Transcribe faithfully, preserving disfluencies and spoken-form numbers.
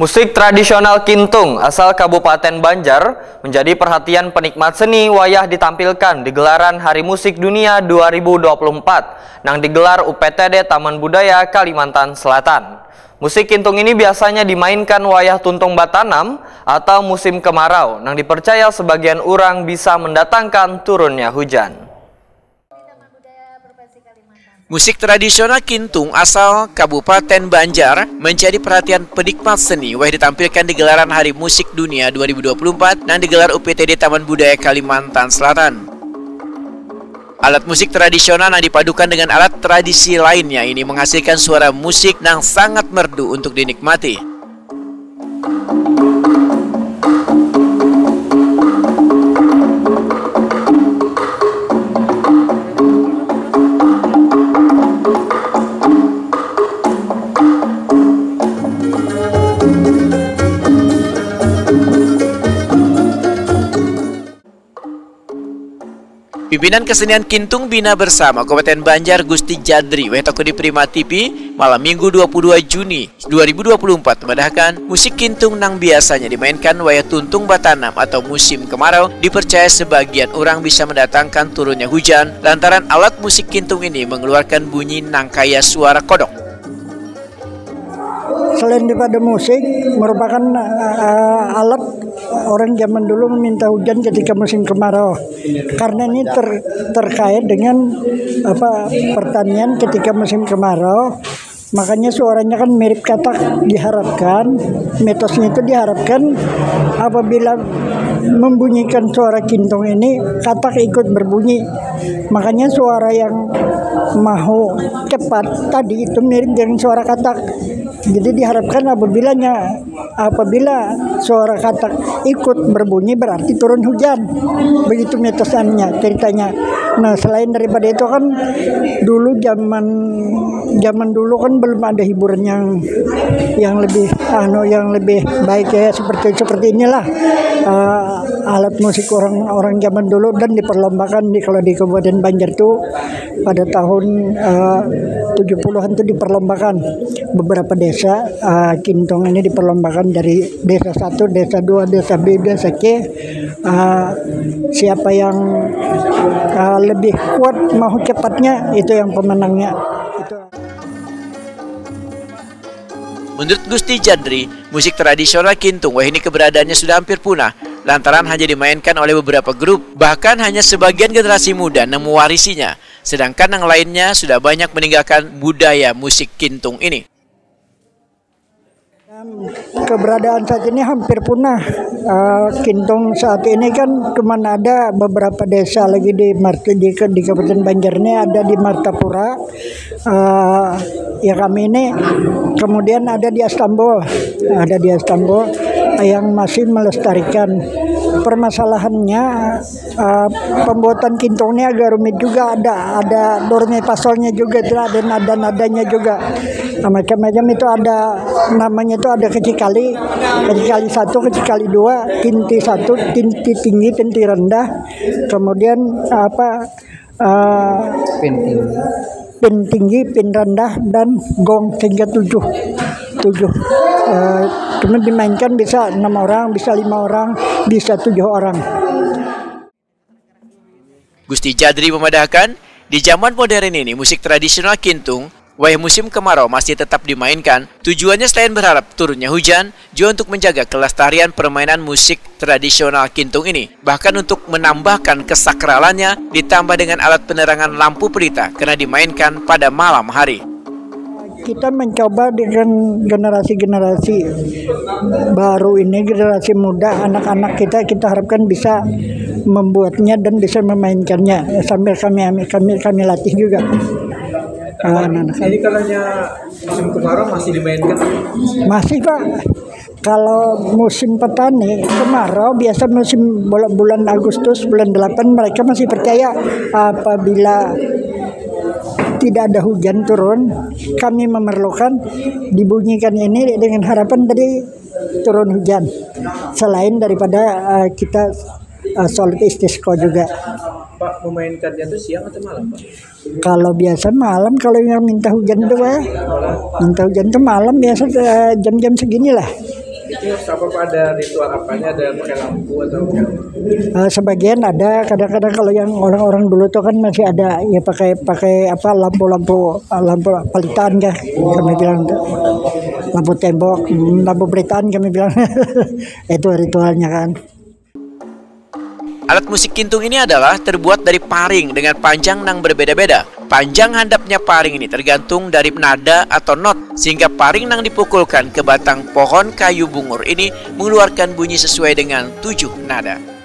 Musik tradisional kintung asal Kabupaten Banjar menjadi perhatian penikmat seni wayah ditampilkan di gelaran Hari Musik Dunia dua ribu dua puluh empat nang digelar U P T D Taman Budaya Kalimantan Selatan. Musik kintung ini biasanya dimainkan wayah tuntung batanam atau musim kemarau, nang dipercaya sebagian orang bisa mendatangkan turunnya hujan. Musik tradisional kintung asal Kabupaten Banjar menjadi perhatian penikmat seni wayah ditampilkan di gelaran Hari Musik Dunia dua ribu dua puluh empat nang digelar U P T D Taman Budaya Kalimantan Selatan. Alat musik tradisional yang dipadukan dengan alat tradisi lainnya ini menghasilkan suara musik yang sangat merdu untuk dinikmati. Pimpinan Kesenian Kintung Bina Bersama Kabupaten Banjar Gusti Jadri wayah takuni Prima T V malam Minggu dua puluh dua Juni dua ribu dua puluh empat madahkan, musik kintung nang biasanya dimainkan wayah tuntung batanam atau musim kemarau dipercaya sebagian orang bisa mendatangkan turunnya hujan lantaran alat musik kintung ini mengeluarkan bunyi nang kaya suara kodok. Selain daripada musik, merupakan uh, alat orang zaman dulu meminta hujan ketika musim kemarau. Karena ini ter, terkait dengan apa pertanian ketika musim kemarau, makanya suaranya kan mirip katak. Diharapkan, mitosnya itu diharapkan apabila membunyikan suara kintung ini, katak ikut berbunyi. Makanya suara yang mahu cepat tadi itu mirip dengan suara katak. Jadi diharapkan apabilanya apabila suara katak ikut berbunyi berarti turun hujan. Begitu mitosnya, ceritanya. Nah, selain daripada itu kan dulu zaman zaman dulu kan belum ada hiburan yang yang lebih anu yang lebih baik ya seperti seperti inilah. Uh, alat musik orang orang zaman dulu dan diperlombakan di kalau di Kabupaten Banjar tuh pada tahun uh, tujuh puluhan tuh diperlombakan beberapa desa uh, kintung ini diperlombakan dari desa satu, desa dua, desa B, desa C. Uh, siapa yang uh, lebih kuat mau cepatnya itu yang pemenangnya. Itu. Menurut Gusti Jadri, musik tradisional kintung wahini keberadaannya sudah hampir punah lantaran hanya dimainkan oleh beberapa grup, bahkan hanya sebagian generasi muda yang mewarisinya, sedangkan yang lainnya sudah banyak meninggalkan budaya musik kintung ini. Keberadaan saat ini hampir punah. Uh, kintung saat ini kan cuma ada beberapa desa lagi di Marti, di, di Kabupaten Banjar ini ada di Martapura, uh, ya kami ini kemudian ada di Astambul, ada di Astambul yang masih melestarikan. Permasalahannya uh, pembuatan kintung ini agak rumit juga, ada ada dormi pasolnya juga itu ada nada-nadanya juga, nah, macam-macam itu ada, namanya itu ada kecikali, kecikali satu, kecikali dua, tinti satu, tinti tinggi, tinti rendah, kemudian apa uh, pin tinggi pin tinggi, pin rendah, dan gong tingkat tujuh. Tujuh. Uh, cuma dimainkan bisa enam orang, bisa lima orang, bisa tujuh orang. Gusti Jadri memadahkan, di zaman modern ini musik tradisional kintung, wayah musim kemarau masih tetap dimainkan. Tujuannya selain berharap turunnya hujan, juga untuk menjaga kelestarian permainan musik tradisional kintung ini. Bahkan untuk menambahkan kesakralannya ditambah dengan alat penerangan lampu pelita karena dimainkan pada malam hari. Kita mencoba dengan generasi-generasi baru ini, generasi muda, anak-anak kita, kita harapkan bisa membuatnya dan bisa memainkannya sambil kami kami kami latih juga. Uh, anak-anak. Jadi kalau musim kemarau masih dimainkan? Masih, Pak. Kalau musim petani kemarau biasa musim bulan Agustus, bulan delapan, mereka masih percaya apabila tidak ada hujan turun, kami memerlukan dibunyikan ini dengan harapan tadi turun hujan. Selain daripada uh, kita uh, sholat istisqa juga. Pak, memainkannya itu siang atau malam, Pak? Kalau biasa malam, kalau yang minta hujan itu, Pak. Minta hujan itu malam biasa uh, jam-jam segini lah. Itu apa, ada ritual apanya, ada pakai lampu atau Uh, sebagian ada, kadang-kadang kalau yang orang-orang dulu tuh kan masih ada ya pakai pakai apa lampu-lampu lampu palitan kah kami bilang, lampu tembok, hmm, lampu palitan kami bilang. Itu ritualnya kan. Alat musik kintung ini adalah terbuat dari paring dengan panjang nang berbeda-beda. Panjang handapnya paring ini tergantung dari nada atau not, sehingga paring nang dipukulkan ke batang pohon kayu bungur ini mengeluarkan bunyi sesuai dengan tujuh nada.